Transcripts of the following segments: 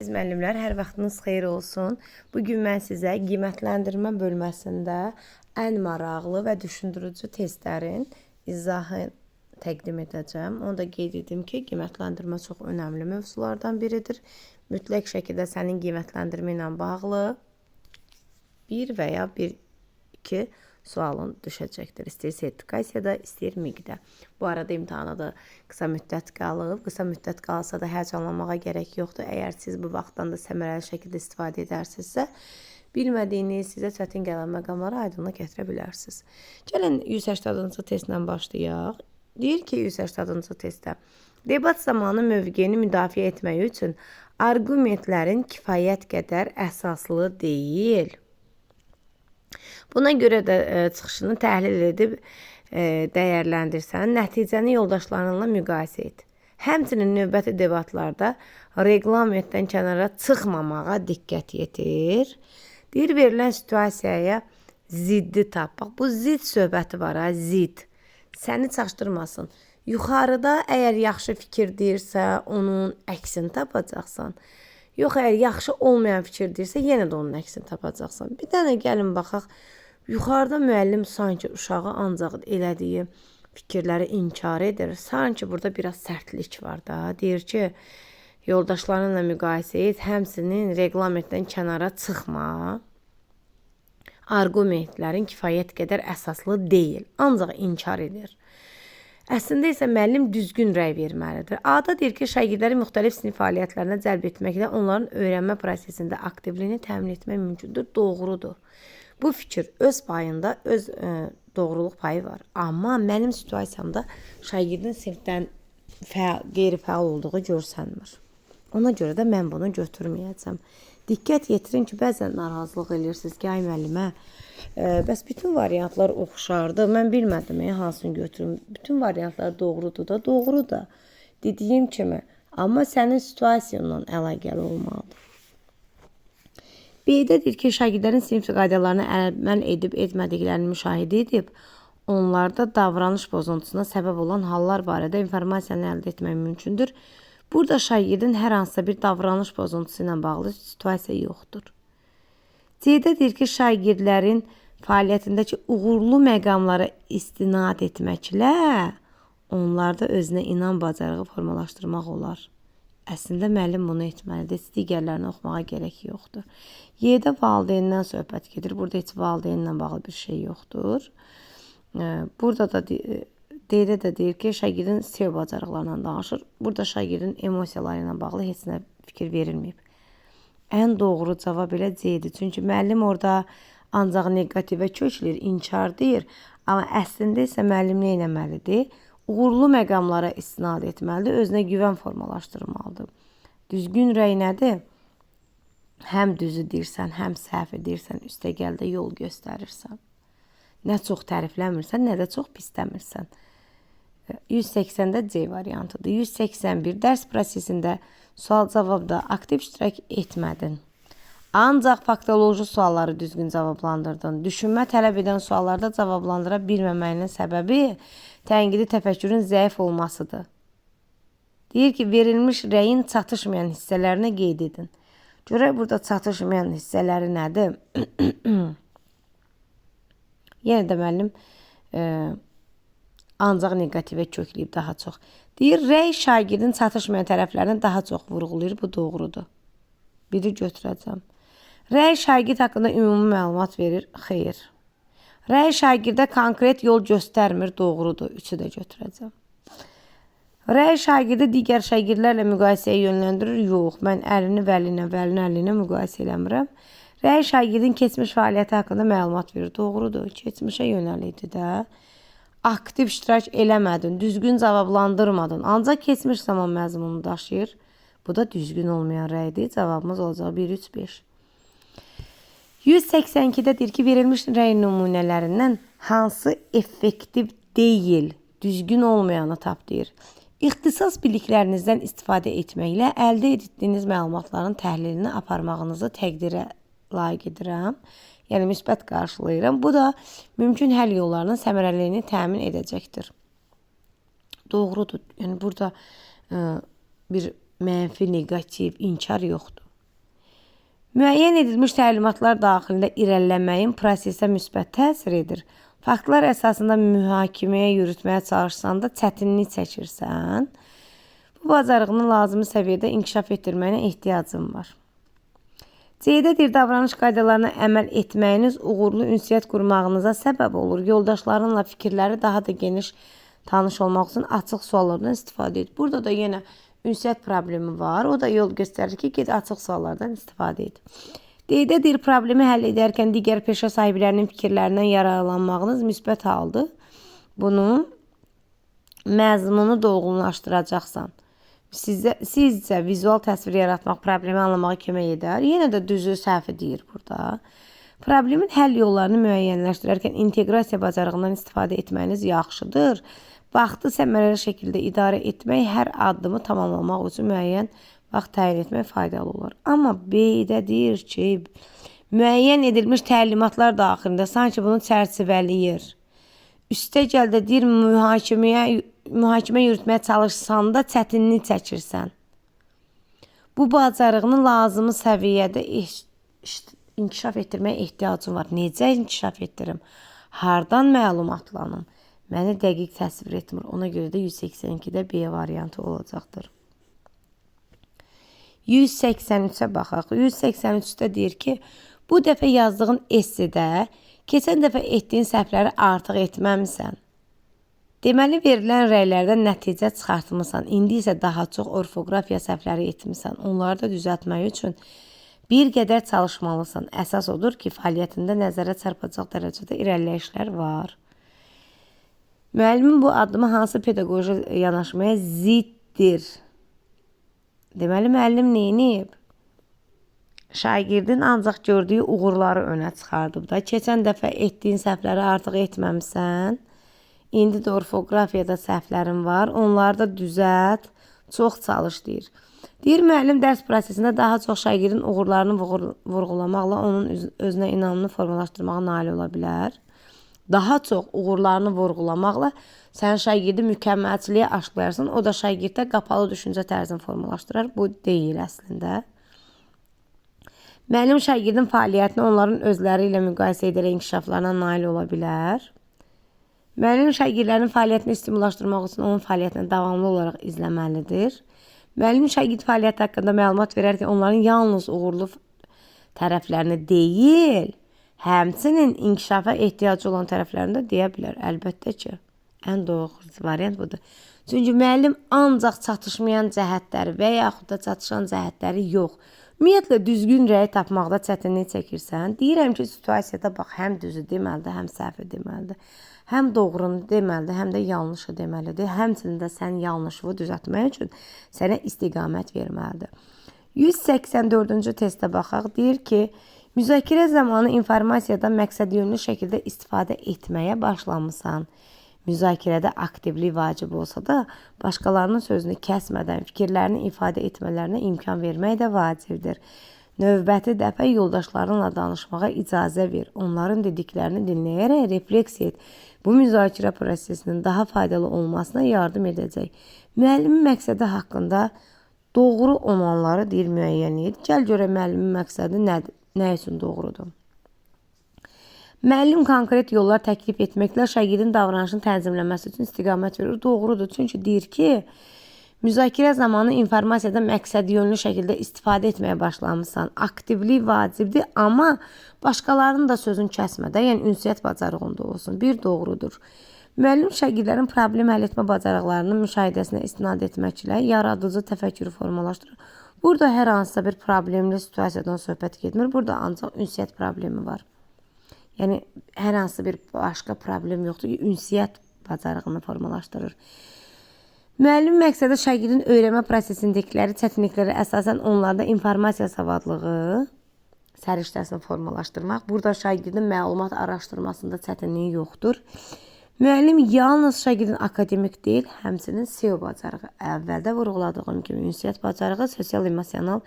Əziz müəllimlər, hər vaxtınız xeyir olsun. Bu gün mən sizə qiymətləndirmə bölməsində ən maraqlı və düşündürücü testlərin izahı təqdim edəcəm. Onu da qeyd edim ki, qiymətləndirmə çox önəmli mövzulardan biridir. Mütləq şəkildə sənin qiymətləndirmə ilə bağlı bir və ya bir-iki sualın düşəcəkdir. İstəyir sertifikasiyada, istəyir MİQ-də. Bu arada imtahana da qısa müddət qalıb. Qısa müddət qalsa da həyəcanlanmağa gərək yoxdur. Əgər siz bu vaxtdan da səmərəli şəkildə istifadə edərsinizsə, bilmədiyiniz, sizə çətin gələn məqamları aydınlığa gətirə bilərsiniz. Gəlin 180-cı testlə başlayaq. Deyir ki, 180-cı testdə debat zamanı mövqeyini müdafiə etmək üçün arqumentlərin kifayət qədər əsaslı deyil. Buna görə də çıxışını təhlil edib dəyərləndirsən, nəticəni yoldaşlarınla müqayisə et. Həmçinin növbəti debatlarda reqlamentdən kənara çıxmamağa diqqət yetir. Deyir, verilən situasiyaya ziddi tap. Bax, bu zidd söhbəti var ha, zidd. Səni çaşdırmasın. Yuxarıda əgər yaxşı fikir deyirsə, onun əksini tapacaqsan. Yox, əgər yaxşı olmayan fikir deyirsə, yenə də onun əksini tapacaqsan. Bir dənə gəlin baxaq. Yuxarıda müəllim sanki uşağı ancaq elədiyi fikirləri inkar edir. Sanki burada biraz sərtlik var da. Deyir ki, yoldaşlarınla müqayisə et, həmçinin reqlamentdən kənara çıxma. Arqumentlərin kifayət qədər əsaslı deyil, ancaq inkar edir. Əslində isə müəllim düzgün rəy verməlidir. A-da deyir ki, şagirdləri müxtəlif sinif fəaliyyətlərinə cəlb etməklə onların öyrənmə prosesində aktivliyini təmin etmək mümkündür. Doğrudur. Bu fikir öz payında, öz doğruluq payı var. Amma mənim situasiyamda şagirdin sinifdən qeyri-fəal olduğu görsənmir. Ona görə də mən bunu götürməyəcəm. Diqqət yetirin ki, bəzən narazılıq eləyirsiniz ki, ay müəllimə, bəs bütün variantlar oxşardı. Mən bilmədim, hansını götürüm. Bütün variantlar doğrudur da, doğru da. Dediyim kimi, amma sənin situasiyanla əlaqəli olmalıdır. B-də deyir ki, şagirdlərin sinif qaydalarına əməl edib etmədiklərini müşahidə edib, onlarda davranış pozuntusuna səbəb olan hallar barədə informasiyanı əldə etmək mümkündür. Burada şagirdin hər hansısa bir davranış pozuntusu ilə bağlı situasiya yoxdur. C-də deyir ki, şagirdlərin fəaliyyətindəki uğurlu məqamlara istinad etməklə onlarda özünə inam bacarığı formalaşdırmaq olar. Əslində, müəllim bunu etməlidir. Heç digərlərini oxumağa gərək yoxdur. Y-də valideyndən söhbət gedir. Burada heç valideynlə bağlı bir şey yoxdur. Burada da D-də də deyir ki, şagirdin SEO bacarıqlarından danışır. Burada şagirdin emosiyaları ilə bağlı heç nə fikir verilməyib. Ən doğru cavab elə C-dir. Çünki müəllim orada ancaq neqativə kökləyir, inkar deyir. Amma əslində isə müəllim nə etməlidir? Uğurlu məqamlara istinad etməlidir, özünə güvən formalaşdırmalıdır. Düzgün rəy nədir? Həm düzü deyirsən, həm səhv edirsən, üstəgəl də yol göstərirsən. Nə çox tərifləmirsən, nə də çox pisləmirsən. 180-də C variantıdır. 181 dərs prosesində sual-cavabda aktiv iştirak etmədin. Ancaq faktoloji sualları düzgün cavablandırdın. Düşünmə tələb edən suallarda cavablandıra bilməməyinin səbəbi tənqidi təfəkkürün zəif olmasıdır. Deyir ki, verilmiş rəyin çatışmayan hissələrini qeyd edin. Görək burada çatışmayan hissələri nədir? Yenə də müəllim ancaq neqativə kökləyib daha çox. Deyir, rəy şagirdin çatışmayan tərəflərini daha çox vurğulayır. Bu doğrudur. Biri götürəcəm. Rəy şagird haqqında ümumi məlumat verir. Xeyr. Rəy şagirdə konkret yol göstərmir. Doğrudur. Üçü də götürəcəm. Rəy şagirdi digər şagirdlərlə müqayisəyə yönləndirir. Yox, mən əlini vəlinə, vəlini əlinə müqayisə eləmirəm. Rəy şagirdin keçmiş fəaliyyəti haqqında məlumat verir. Doğrudur. Keçmişə yönəlikdir də. Aktiv iştirak eləmədin, düzgün cavablandırmadın. Ancaq keçmiş zaman məzmununu daşıyır. Bu da düzgün olmayan rəydir. Cavabımız olacaq 1, 3, 5. 182-də deyir ki, verilmiş rəy nümunələrindən hansı effektiv deyil, düzgün olmayanı tap deyir. İxtisas biliklərinizdən istifadə etməklə əldə etdiyiniz məlumatların təhlilini aparmağınızı təqdirə layiq edirəm. Yəni, müsbət qarşılayıram. Bu da mümkün həll yollarının səmərəliliyini təmin edəcəkdir. Doğrudur. Yəni, burada bir mənfi, neqativ, inkar yoxdur. Müəyyən edilmiş təlimatlar daxilində irəliləməyin prosesə müsbət təsir edir. Faktlar əsasında mühakiməyə yürütməyə çalışsan da çətinlik çəkirsən. Bu bacarığını lazımi səviyyədə inkişaf etdirməyinə ehtiyacın var. C-də deyir, davranış qaydalarına əməl etməyiniz uğurlu ünsiyyət qurmağınıza səbəb olur. Yoldaşlarınla fikirləri daha da geniş tanış olmaq üçün açıq suallardan istifadə et. Burada da yenə ünsiyyət problemi var. O da yol göstərir ki, get açıq suallardan istifadə et. D-də deyir, problemi həll edərkən digər peşə sahiblərinin fikirlərindən yararlanmağınız müsbət haldır. Bunu məzmunu dolğunlaşdıracaqsan. Sizcə vizual təsvir yaratmaq problemi anlamağa kömək edər. Yenə də düzü səhvi deyir burada. Problemin həll yollarını müəyyənləşdirərkən inteqrasiya bacarığından istifadə etməyiniz yaxşıdır. Vaxtı səmərəli şəkildə idarə etmək, hər addımı tamamlamaq üçün müəyyən vaxt təyin etmək faydalı olar. Amma B-də deyir ki, müəyyən edilmiş təlimatlar daxilində sanki bunu çərçivələyir. Üstəgəl də deyir, mühakimə yürütməyə çalışsan da çətinlik çəkirsən. Bu bacarığını lazımi səviyyədə inkişaf etdirməyə ehtiyacım var. Necə inkişaf etdirim? Hardan məlumatlanım? Məni dəqiq təsvir etmir. Ona görə də 182-də B variantı olacaqdır. 183-ə baxaq. 183-də deyir ki, bu dəfə yazdığın essedə keçən dəfə etdiyin səhvləri artıq etməmisən. Deməli, verilən rəylərdən nəticə çıxartmısan. İndi isə daha çox orfoqrafiya səhvləri etmisən. Onları da düzəltmək üçün bir qədər çalışmalısan. Əsas odur ki, fəaliyyətində nəzərə çarpacaq dərəcədə irəliləyişlər var. Müəllimin bu addımı hansı pedaqoji yanaşmaya ziddir? Deməli, müəllim neyniyib? Şagirdin ancaq gördüyü uğurları önə çıxardıb da. Keçən dəfə etdiyin səhvləri artıq etməmisən. İndi də orfoqrafiyada səhvlərin var. Onları da düzəlt, çox çalış deyir. Deyir, müəllim dərs prosesində daha çox şagirdin uğurlarını vurğulamaqla onun özünə inamını formalaşdırmağa nail ola bilər. Daha çox uğurlarını vurğulamaqla sən şagirdi mükəmməlçiliyə aşılayarsan, o da şagirddə qapalı düşüncə tərzini formalaşdırar. Bu deyil əslində. Müəllim şagirdin fəaliyyətini onların özləri ilə müqayisə edərək inkişaflarına nail ola bilər. Müəllim şagirdlərin fəaliyyətini stimullaşdırmaq üçün onun fəaliyyətini davamlı olaraq izləməlidir. Müəllim şagird fəaliyyəti haqqında məlumat verərkən onların yalnız uğurlu tərəflərini deyil, həmçinin inkişafa ehtiyacı olan tərəflərini də deyə bilər. Əlbəttə ki, ən doğru variant budur. Çünki müəllim ancaq çatışmayan cəhətləri və yaxud da çatışan cəhətləri yox. Ümumiyyətlə, düzgün rəy tapmaqda çətinlik çəkirsən. Deyirəm ki, situasiyada bax, həm düzü deməlidir, həm səhvi deməlidir. Həm doğrunu deməlidir, həm də yanlışı deməlidir. Həmçinin də sən yanlışını düzəltmək üçün sənə istiqamət verməlidir. 184-cü testə baxaq. Deyir ki, müzakirə zamanı informasiyadan məqsədyönlü şəkildə istifadə etməyə başlamısan. Müzakirədə aktivlik vacib olsa da, başqalarının sözünü kəsmədən fikirlərini ifadə etmələrinə imkan vermək də vacibdir. Növbəti dəfə yoldaşlarınla danışmağa icazə ver. Onların dediklərini dinləyərək refleksiya et. Bu müzakirə prosesinin daha faydalı olmasına yardım edəcək. Müəllimin məqsədi haqqında doğru olanları deyir, müəyyən et. Gəl görək müəllimin məqsədi nədir? Nə üçün doğrudur? Müəllim konkret yollar təklif etməklə şagirdin davranışını tənzimləməsi üçün istiqamət verir. Doğrudur. Çünki deyir ki, müzakirə zamanı informasiyadan məqsədyönlü şəkildə istifadə etməyə başlamısan. Aktivlik vacibdir, amma başqalarının da sözünü kəsmədə, yəni ünsiyyət bacarığında olsun. Bir doğrudur. Müəllim şagirdlərin problem həll etmə bacarıqlarının müşahidəsinə istinad etməklə yaradıcı təfəkkürü formalaşdırır. Burada hər hansısa bir problemli situasiyadan söhbət getmir. Burada ancaq ünsiyyət problemi var. Yəni, hər hansı bir başqa problem yoxdur ki, ünsiyyət bacarığını formalaşdırır. Müəllim məqsədi şagirdin öyrənmə prosesindəkiləri, çətinliklərə əsasən onlarda informasiya savadlığı səriştəsini formalaşdırmaq. Burada şagirdin məlumat araşdırmasında çətinliyi yoxdur. Müəllim yalnız şagirdin akademik deyil, həmçinin SEO bacarığı. Əvvəldə vurğuladığım kimi ünsiyyət bacarığı sosial-emosional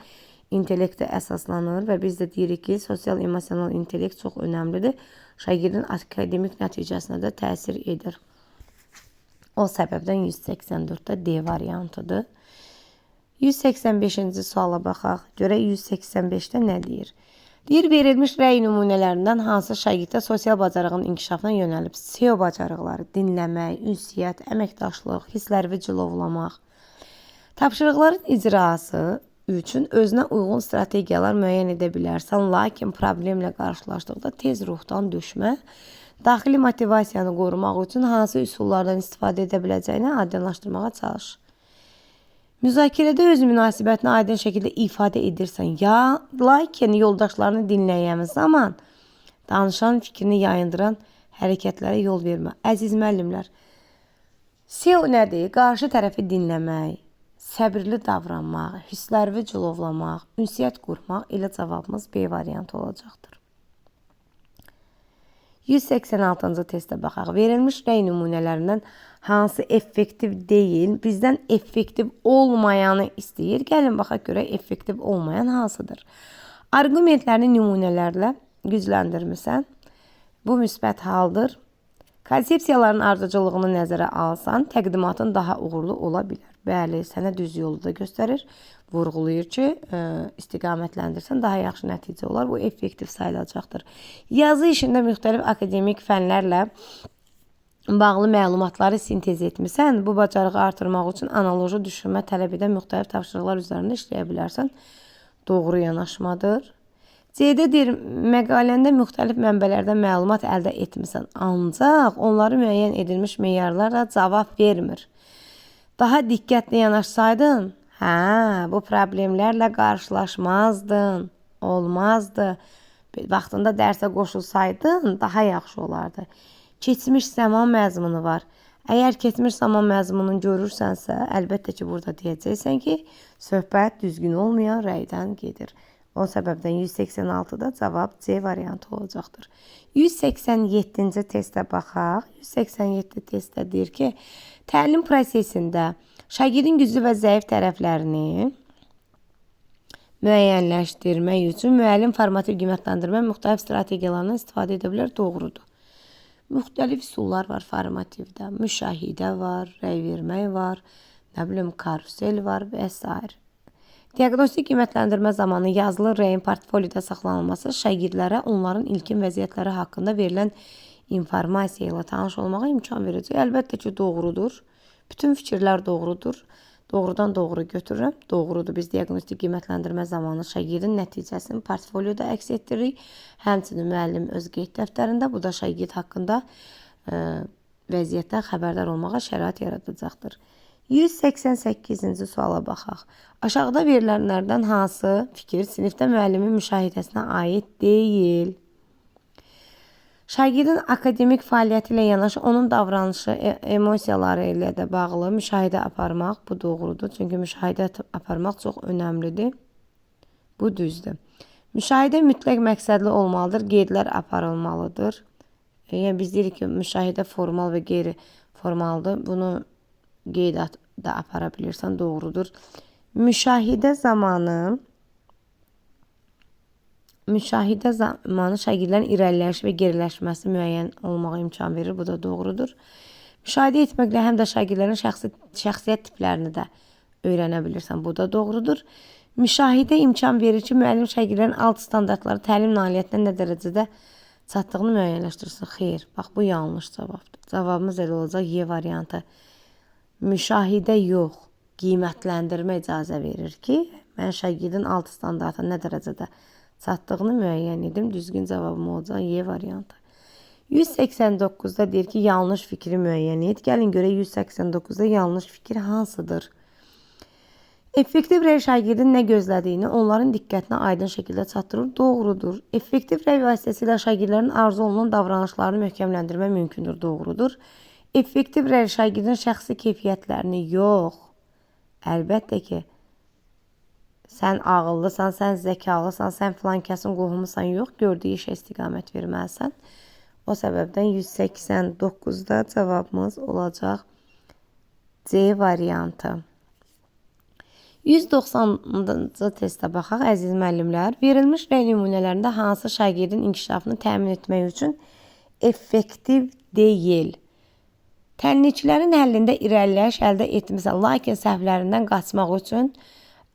intellektə əsaslanır və biz də deyirik ki, sosial-emosional intellekt çox önəmlidir. Şagirdin akademik nəticəsinə də təsir edir. O səbəbdən 184-də D variantıdır. 185-ci suala baxaq. Görək 185-də nə deyir? Deyir, verilmiş rəy nümunələrindən hansı şagirddə sosial bacarığın inkişafına yönəlib? SEO bacarıqları, dinləmək, ünsiyyət, əməkdaşlıq, hissləri cilovlamaq. Tapşırıqların icrası üçün özünə uyğun strategiyalar müəyyən edə bilərsən, lakin problemlə qarşılaşdıqda tez ruhdan düşmə. Daxili motivasiyanı qorumaq üçün hansı üsullardan istifadə edə biləcəyini aydınlaşdırmağa çalış. Müzakirədə öz münasibətini aydın şəkildə ifadə edirsən, ya lakin yoldaşlarını dinləyən zaman danışan fikrini yayındıran hərəkətlərə yol vermə. Əziz müəllimlər, SEO nədir? Qarşı tərəfi dinləmək, səbirli davranmaq, hissləri cilovlamaq, ünsiyyət qurmaq, elə cavabımız B variantı olacaqdır. 186-cı testə baxaq. Verilmiş rəy nümunələrindən hansı effektiv deyil, bizdən effektiv olmayanı istəyir. Gəlin baxaq görək effektiv olmayan hansıdır. Arqumentlərini nümunələrlə gücləndirmisən. Bu müsbət haldır. Konsepsiyaların ardıcıllığını nəzərə alsan, təqdimatın daha uğurlu ola bilər. Bəli, sənə düz yolu da göstərir. Vurğulayır ki, istiqamətləndirsən daha yaxşı nəticə olar. Bu effektiv sayılacaqdır. Yazı işində müxtəlif akademik fənlərlə bağlı məlumatları sintez etmisən. Bu bacarığı artırmaq üçün analoji düşünmə tələb edən müxtəlif tapşırıqlar üzərində işləyə bilərsən. Doğru yanaşmadır. C-də deyir, məqaləndə müxtəlif mənbələrdən məlumat əldə etmisən, ancaq onları müəyyən edilmiş meyarlarla cavab vermir. Daha diqqətli yanaşsaydın, hə, bu problemlərlə qarşılaşmazdın, olmazdı. Vaxtında dərsə qoşulsaydın, daha yaxşı olardı. Keçmiş zaman məzmunu var. Əgər keçmiş zaman məzmununu görürsənsə, əlbəttə ki, burada deyəcəksən ki, söhbət düzgün olmayan rəydən gedir. O səbəbdən 186-da cavab C variantı olacaqdır. 187-ci testə baxaq. 187 testdə deyir ki, təlim prosesində şagirdin güclü və zəif tərəflərini müəyyənləşdirmək üçün müəllim formativ qiymətləndirmə müxtəlif strategiyalarından istifadə edə bilər. Doğrudur. Müxtəlif üsullar var formativdə. Müşahidə var, rəy vermək var, nə bilim, karusel var və s. Diaqnostik qiymətləndirmə zamanı yazılı rəyin portfolioda saxlanılması şagirdlərə onların ilkin vəziyyətləri haqqında verilən informasiya ilə tanış olmağa imkan verəcək. Əlbəttə ki, doğrudur. Bütün fikirlər doğrudur. Doğrudan doğru götürürəm. Doğrudur. Biz diaqnostik qiymətləndirmə zamanı şagirdin nəticəsini portfolioda əks etdiririk. Həmçinin müəllim öz qeyd dəftərində, bu da şagird haqqında vəziyyətdən xəbərdar olmağa şərait yaradacaqdır. 188-ci suala baxaq. Aşağıda verilənlərdən hansı fikir sinifdə müəllimin müşahidəsinə aid deyil? Şagirdin akademik fəaliyyəti ilə yanaşı onun davranışı, emosiyaları ilə də bağlı müşahidə aparmaq, bu doğrudur. Çünki müşahidə aparmaq çox önəmlidir. Bu düzdür. Müşahidə mütləq məqsədli olmalıdır, qeydlər aparılmalıdır. Yəni biz deyirik ki, müşahidə formal və qeyri-formaldır. Bunu qeyd da apara bilirsən, doğrudur. Müşahidə zamanı şagirdlərin irəliləşi və geriləşməsi müəyyən olmağa imkan verir. Bu da doğrudur. Müşahidə etməklə həm də şagirdlərin şəxsiyyət tiplərini də öyrənə bilirsən. Bu da doğrudur. Müşahidə imkan verir ki, müəllim şagirdlərin alt standartları təlim nailiyyətinə nə dərəcədə çatdığını müəyyənləşdirsin. Xeyr, bax bu yanlış cavabdır. Cavabımız elə olacaq Y variantı. Müşahidə yox, qiymətləndirmə icazə verir ki, mən şagirdin alt standartına nə dərəcədə çatdığını müəyyən edim. Düzgün cavabım olacaq Y variantı. 189-da deyir ki, yanlış fikri müəyyən et. Gəlin görək 189-da yanlış fikir hansıdır? Effektiv rəy şagirdin nə gözlədiyini onların diqqətinə aydın şəkildə çatdırır. Doğrudur. Effektiv rəy vasitəsilə şagirdlərin arzu olunan davranışlarını möhkəmləndirmək mümkündür. Doğrudur. Effektiv rəy şagirdin şəxsi keyfiyyətlərini yox. Əlbəttə ki, sən ağıllısan, sən zəkalısan, sən filan kəsin qohumusan, yox, gördüyü işə istiqamət verməlisən. O səbəbdən 189-da cavabımız olacaq C variantı. 190-cı testə baxaq, əziz müəllimlər. Verilmiş rəy nümunələrində hansı şagirdin inkişafını təmin etmək üçün effektiv deyil? Tənliklərin həllində irəliləyiş əldə etmisən, lakin səhvlərindən qaçmaq üçün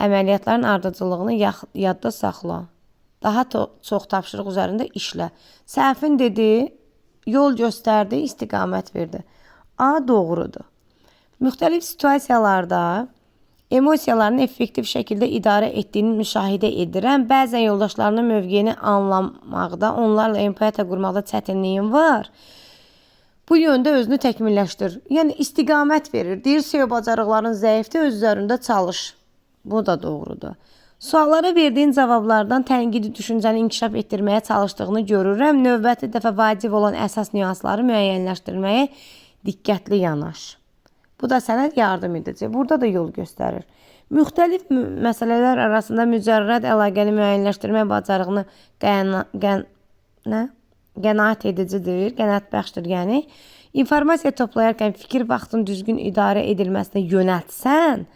Əməliyyatların ardıcıllığını yadda saxla. Daha çox tapşırıq üzərində işlə. Səhvin dedi, yol göstərdi, istiqamət verdi. A doğrudur. Müxtəlif situasiyalarda emosiyalarını effektiv şəkildə idarə etdiyini müşahidə edirəm. Bəzən yoldaşlarının mövqeyini anlamaqda, onlarla empatiya qurmaqda çətinliyim var. Bu yöndə özünü təkmilləşdir. Yəni istiqamət verir. Deyir, SEO bacarıqların zəifdir, öz üzərində çalış. Bu da doğrudur. Suallara verdiyin cavablardan tənqidi düşüncəni inkişaf etdirməyə çalışdığını görürəm. Növbəti dəfə vacib olan əsas nüansları müəyyənləşdirməyə diqqətli yanaş. Bu da sənə yardım edəcək. Burada da yol göstərir. Müxtəlif məsələlər arasında mücərrəd əlaqəni müəyyənləşdirmə bacarığını qənaət edicidir, qənaətbəxşdir. Yəni informasiya toplayarkən fikir vaxtın düzgün idarə edilməsinə yönəltsən,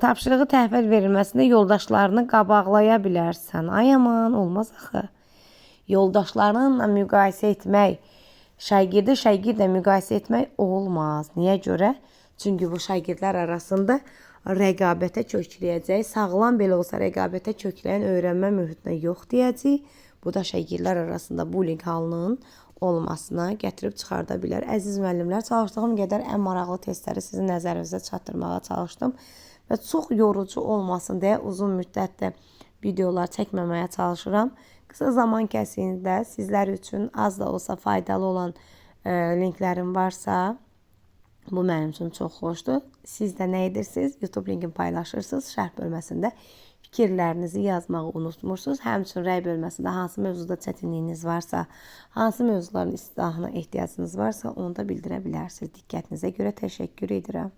tapşırığı təhvil verilməsində yoldaşlarını qabaqlaya bilərsən. Ay aman, olmaz axı. Yoldaşlarınla müqayisə etmək, şagirdi şagirdlə müqayisə etmək olmaz. Niyə görə? Çünki bu şagirdlər arasında rəqabətə kökləyəcək, sağlam belə olsa rəqabətə kökləyən öyrənmə mühitinə yox deyəcək. Bu da şagirdlər arasında bullying halının olmasına gətirib çıxarda bilər. Əziz müəllimlər, çalışdığım qədər ən maraqlı testləri sizin nəzərinizə çatdırmağa çalışdım və çox yorucu olmasın deyə uzun müddətdə videolar çəkməməyə çalışıram. Qısa zaman kəsiyində sizlər üçün az da olsa faydalı olan linklərim varsa, bu mənim üçün çox xoşdur. Siz də nə edirsiniz? YouTube linkini paylaşırsınız. Şərh bölməsində fikirlərinizi yazmağı unutmursunuz. Həmçinin rəy bölməsində hansı mövzuda çətinliyiniz varsa, hansı mövzuların islahına ehtiyacınız varsa, onu da bildirə bilərsiniz. Diqqətinizə görə təşəkkür edirəm.